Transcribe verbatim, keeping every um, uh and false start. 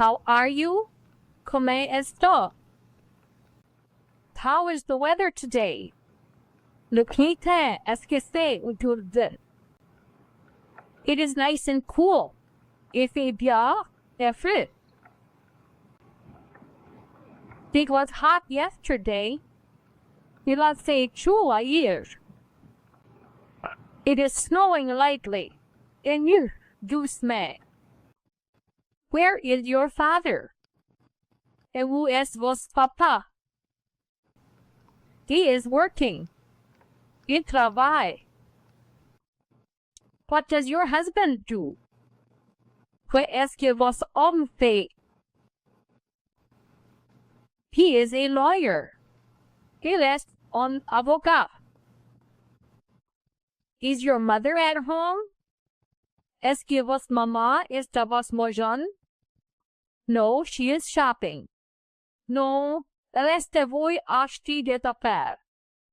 How are you? Comint èstoz? How is the weather today? Li qué tins èst-ce qui c'èst audjoûrdu? It is nice and cool. I fêt bia èt frèd. It was hot yesterday. Il a fêt tchôd ayîr. It is snowing lightly. I nîve doûcemint. Where is your father? Èwou èst vosse papa? He is working. I travaye. What does your husband do? Qwè èst-ce qui vosse ome fêt? He is a lawyer. Il èst on-avocat. Is your mother at home? Èst-ce qui vosse moman èst à vosse môjone? No, she is shopping. Non, èle èst èvôye ach'ter dès-afêres.